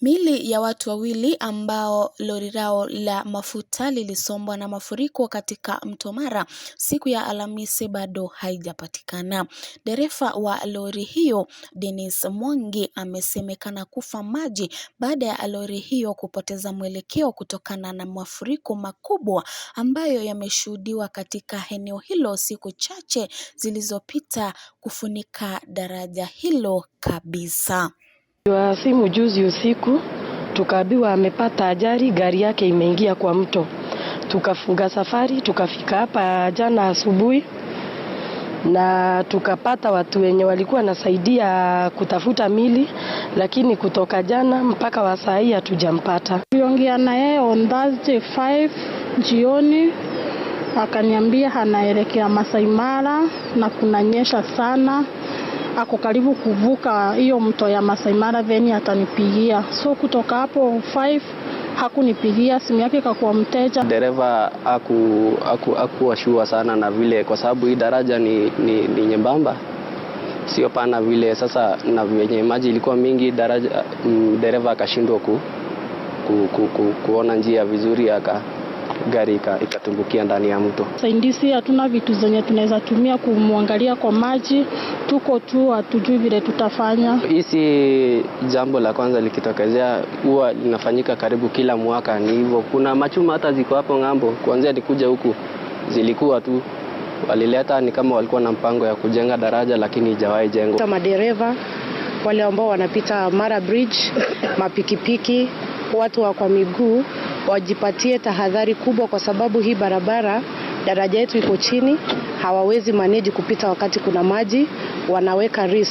Miili ya watu wawili ambao lori lao la mafuta lilisombwa na mafuriko katika mto Mara siku ya Alhamisi bado haijapatikana. Dereva wa lori hiyo Dennis Mwangi amesemekana kufa maji baada ya lori hiyo kupoteza mwelekeo kutokana na mafuriko makubwa ambayo yameshuhudiwa katika eneo hilo siku chache zilizopita kufunika daraja hilo kabisa. Wa simu juzi usiku tukaambiwa amepata ajali, gari yake imeingia kwa mto. Tukafunga safari tukafika hapa jana asubuhi, na tukapata watu wenye walikuwa nasaidia kutafuta mili, lakini kutoka jana mpaka wa saa hii hatujampata. Tuliongea na yeye on Thursday 5 jioni, akaniambia anaelekea Masai Mara na kunanyesha sana, ako karibu kuvuka hiyo mto ya Masai Mara, then atanipigia. So kutoka hapo 5 hakunipigia, simu yake ikakuwa mteja. Dereva hakuwa sure sana na vile, kwa sababu hii daraja ni nyembamba, sio pana vile. Sasa na venye maji ilikuwa mingi daraja, dereva akashindwa kuona njia vizuri, aka gari ikatumbukia ndani ya mto. Saizi hatuna vitu zenye tunaweza tumia kumwangalia kwa maji, tuko tu hatujui vile tutafanya. Hii si jambo la kwanza likitokezea, huwa linafanyika karibu kila mwaka. Ni hivyo, kuna machuma hata ziko hapo ng'ambo, kuanzia nikuja huku zilikuwa tu walileta, ni kama walikuwa na mpango ya kujenga daraja, lakini haijawahi jengwa. Madereva wale ambao wanapita Mara Bridge, mapikipiki, watu wa kwa miguu wajipatie tahadhari kubwa, kwa sababu hii barabara daraja yetu iko chini, hawawezi manage kupita wakati kuna maji, wanaweka risk.